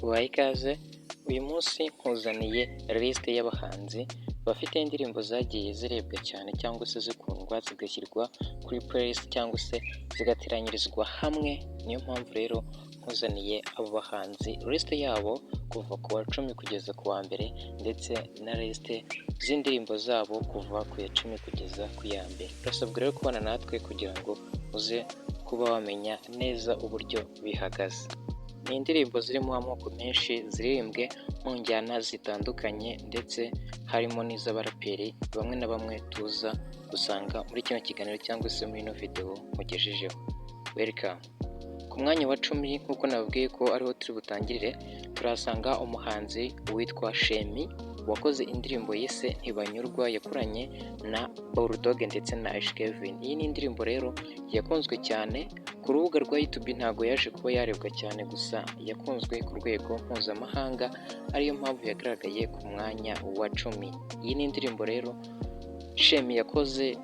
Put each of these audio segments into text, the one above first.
Nguhaye ikaze, uyu munsi nkuzaniye lisite y'abahanzi bafite indirimbo zagiye zirebwa cyane cyangwa se zikundwa, zigashyirwa kuri playlist cyangwa se zigateranyirizwa hamwe. Niyo mpamvu rero nkuzaniye abo bahanzi, lisite yabo kuva ku wa 10 kugeza ku wa mbere, ndetse na lisite z'indirimbo zabo kuva ku ya 10 kugeza ku ya mbere. Urasabwa rero kubana natwe kugira ngo uze kuba wamenya neza uburyo bihagaze. Ni indirimbo zirimo amoko menshi, ziririmbwe mu njyana zitandukanye, ndetse harimo n'iz'abaraperi bamwe na bamwe tuza gusanga muri kino kiganiro cyangwa se muri ino video nkugejejeho. Welcome. Ku mwanya wa 10, nk'uko nababwiye ko ariho turi butangirire, turahasanga umuhanzi witwa Shemi wakoze indirimbo yise Ntibanyurwa, yakoranye na Bulldog ndetse na Ish Kevin. Iyi ni indirimbo rero yakunzwe cyane ku rubuga rwa YouTube. Ntabwo yaje kuba yarebwa cyane, gusa yakunzwe ku rwego mpuzamahanga, ariyo mpamvu yagaragaye ku mwanya wa 10. Iyi ni indirimbo rero Shemi yakoze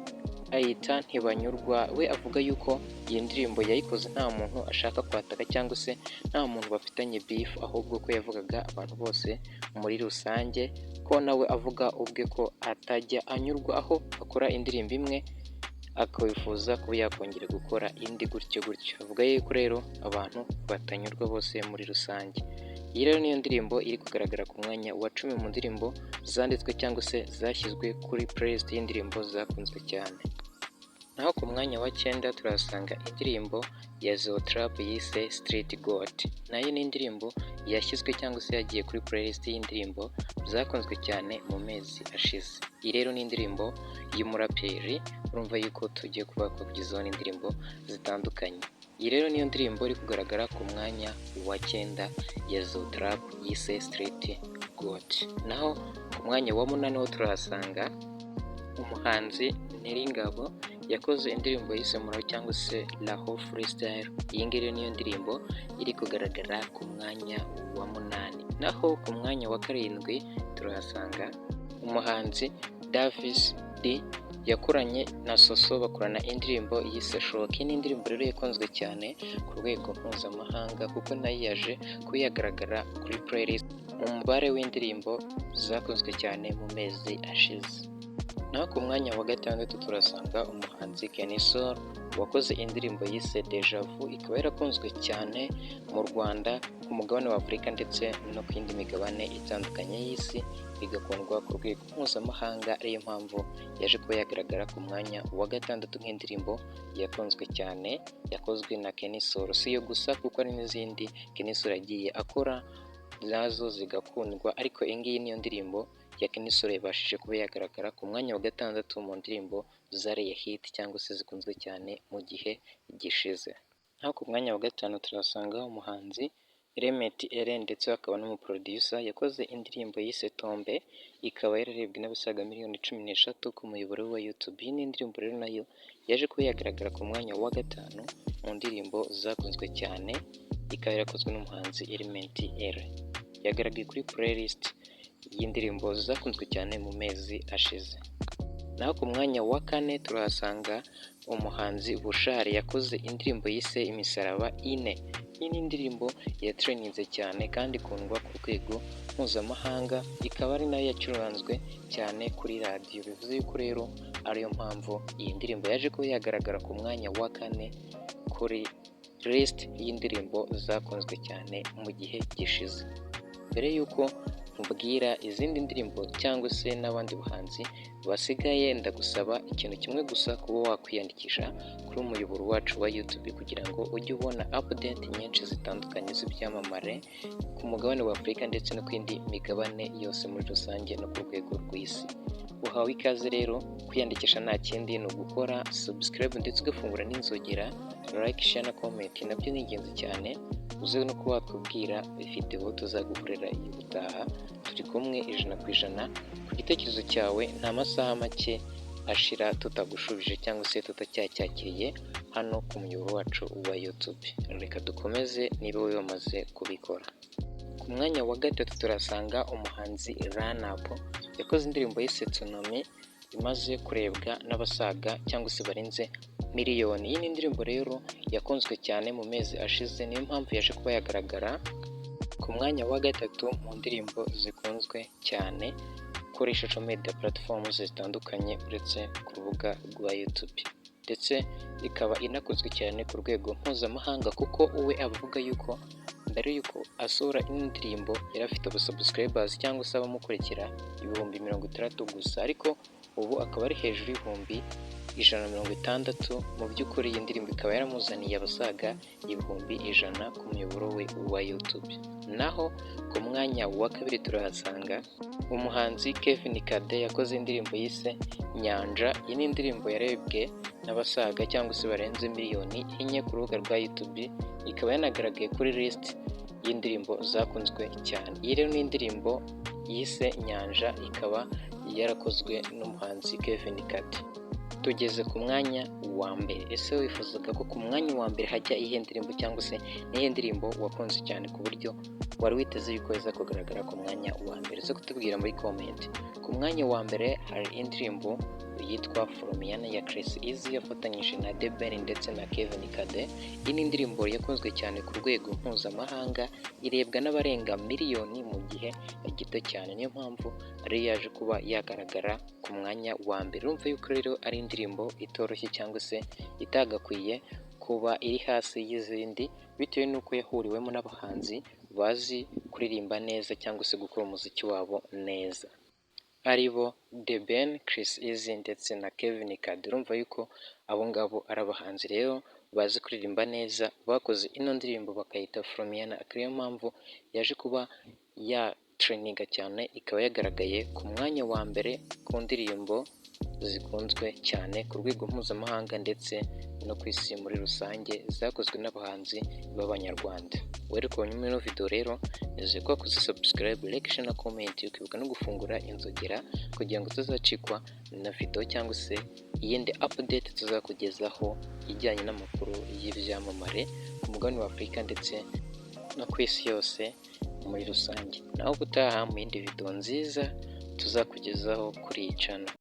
ayita Ntibanyurwa. We avuga yuko iyi ndirimbo yayikoze nta muntu ashaka kwataka cyangwa se nta muntu bafitanye beef, ahubwo ko yavugaga abantu bose muri rusange, ko nawe avuga ubwe ko atajya anyurwa, aho akora indirimbo imwe akifuza kuba yakongera gukora indi, gutyo gutyo. Avuga yuko rero abantu batanyurwa bose muri rusange. Iyi rero niyo ndirimbo iri kugaragara ku mwanya wa 10 mu ndirimbo zanditswe cyangwa se zashyizwe kuri playlist y'indirimbo zakunzwe cyane. Naho ku mwanya wa 9 turahasanga indirimbo ya Zeo Trap yise Street Goat. Nayo ni indirimbo yashyizwe cyangwa se yagiye kuri playlist y'indirimbo zakunzwe cyane mu mezi ashize. Iyi rero ni indirimbo y'umuraperi, urumva yuko tugiye kuba twakugezaho n'indirimbo zitandukanye. Iyi rero niyo ndirimbo iri kugaragara ku mwanya wa 9 ya Zeo Trap yise Street Goat. Naho ku mwanya wa 8 ho turahasanga umuhanzi Nel Ngabo yakoze indirimbo yise Muraho cyangwa se Raho Freestyle. Iyi ngiyi niyo ndirimbo iri kugaragara ku mwanya wa 8. Naho ku mwanya wa 7 turahasanga umuhanzi Davis D yakoranye na Soso, bakorana indirimbo yise Shock. Iyi ni indirimbo rero yakunzwe cyane ku rwego mpuzamahanga, kuko nayo yaje kuba yagaragara kuri playlist mu mubare w'indirimbo zakunzwe cyane mu mezi ashize. Naho ku mwanya wa 6 turasanga umuhanzi Kenny Sol wakoze indirimbo yise Deja Vu, ikaba yarakunzwe cyane mu Rwanda, ku mugabane wa Afurika ndetse no ku yindi migabane itandukanye y'isi, bigakundwa ku rwego mpuzamahanga, ariyo mpamvu yaje kuba yagaragara ku mwanya wa 6 nk'indirimbo yakunzwe cyane yakozwe na Kenny Sol. Si iyo gusa, kuko hari n'izindi Kenny Sol yagiye akora nazo zigakundwa, ariko iyi ngiyi niyo ndirimbo ya Kenny Sol yabashije kuba yagaragara ku mwanya wa 6 mu ndirimbo zariye hit cyangwa se zikunzwe cyane mu gihe gishize. Naho ku mwanya wa 5 turasanga umuhanzi Element Eleeeh, ndetse akaba n'umuproducer, yakoze indirimbo yise Tombe, ikaba yararebwe n'abasaga miliyoni 13 ku muyoboro wa YouTube. Iyi ni indirimbo rero nayo yaje kuba yagaragara ku mwanya wa 5 mu ndirimbo zakunzwe cyane, ikaba yarakozwe n'umuhanzi Element Eleeeh. Yagaragaye kuri playlist y'indirimbo zakunzwe cyane mu mezi ashize. Naho ku mwanya wa 4 turahasanga umuhanzi Bushali yakoze indirimbo yise Imisaraba Ine. Iyi ni indirimbo yatrendinze cyane kandi ikundwa ku rwego mpuzamahanga, ikaba ari nayo yacuranzwe cyane kuri radiyo. Bivuze yuko rero ariyo mpamvu iyi ndirimbo yaje kuba yagaragara ku mwanya wa 4 kuri lisite y'indirimbo zakunzwe cyane mu gihe gishize. Mbere y'uko nkubwira izindi ndirimbo cyangwa se n'abandi bahanzi basigaye, ndagusaba ikintu kimwe gusa: kuba wakwiyandikisha kuri umuyoboro wacu wa YouTube kugira ngo ujye ubona update nyinshi zitandukanye z'ibyamamare ku mugabane wa Afurika ndetse no ku yindi migabane yose muri rusange no ku rwego rw'isi. Uhawe ikaze rero. Kwiyandikisha nta kindi, ni ugukora subscribe ndetse ugafungura n'inzogera. Like, share na comment nabyo ni ingenzi cyane. Uze no kuba watubwira video tuzagukorera ubutaha. Turi kumwe 100% ku gitekerezo cyawe. Nta masaha make ashira tutagushubije cyangwa se tutacyacyakiriye hano ku muyoboro wacu wa YouTube. Reka dukomeze niba wowe wamaze kubikora. Ku mwanya wa 3 turasanga umuhanzi Run Up yakoze indirimbo yise Tsunami, imaze kurebwa n'abasaga cyangwa se barenze miliyoni. Iyi ni indirimbo rero yakunzwe cyane mu mezi ashize, niyo mpamvu yaje kuba yagaragara. Ku mwanya wa gatatu mu ndirimbo zikunzwe cyane kuri social media platforms zitandukanye uretse ku rubuga rwa YouTube, ndetse ikaba inakunzwe cyane ku rwego mpuzamahanga, kuko we avuga yuko mbere y'uko asohora ino ndirimbo yari afite abasubscribers cyangwa se abamukurikira 60,000 gusa, ariko ubu akaba ari hejuru y'160,000. Mu by'ukuri iyi ndirimbo ikaba yaramuzaniye abasaga 100,000 ku muyoboro we wa YouTube. Naho ku mwanya wa kabiri turahasanga umuhanzi Kevin Kade, yakoze indirimbo yise Nyanja. Iyi ni indirimbo yarebwe n'abasaga cyangwa se barenze miliyoni 4 ku rubuga rwa YouTube, ikaba yanagaragaye kuri list y'indirimbo zakunzwe cyane. Iyi rero ni indirimbo yise Nyanja, ikaba yarakozwe n'umuhanzi Kevin Kade. Tugeze ku mwanya wa mbere. Ese wifuzaga ko ku mwanya wa mbere hajya iyihe ndirimbo, cyangwa se niyihe ndirimbo wakunze cyane ku buryo wari witeze yuko iza kugaragara ku mwanya wa mbere? Uze kutubwira muri comment. Ku mwanya wa mbere hari indirimbo yitwa Folomiana ya Chriss Eazy yafatanyije na The Ben ndetse na Kevin Kade. Iyi ni indirimbo yakunzwe cyane ku rwego mpuzamahanga, irebwa n'abarenga miliyoni mu gihe gito cyane, niyo mpamvu ariyo yaje kuba yagaragara ku mwanya wa mbere. Urumva yuko rero ari indirimbo itoroshye cyangwa se itagakwiye kuba iri hasi y'izindi, bitewe n'uko yahuriwemo n'abahanzi bazi kuririmba neza cyangwa se gukora umuziki wabo neza, ari bo The Ben, Chriss Eazy ndetse na Kevin Kade. Urumva yuko abo ngabo ari abahanzi rero bazi kuririmba neza, bakoze ino ndirimbo bakayita Folomiana, akaba ariyo mpamvu yaje kuba yatrendinga cyane, ikaba yagaragaye ku mwanya wa mbere ku ndirimbo zikunzwe cyane ku rwego mpuzamahanga ndetse no ku isi muri rusange zakozwe n'abahanzi b'Abanyarwanda. Rero nyuma y'ino video rero, nizeye ko wakoze subscribe, like, share na comment, ukibuka no gufungura inzogera kugira ngo utazacikwa na video cyangwa se iyindi update tuzakugezaho ijyanye n'amakuru y'ibyamamare ku mugabane wa Afurika ndetse no ku isi yose muri rusange. Naho ubutaha mu yindi video nziza tuzakugezaho kuri iyi channel.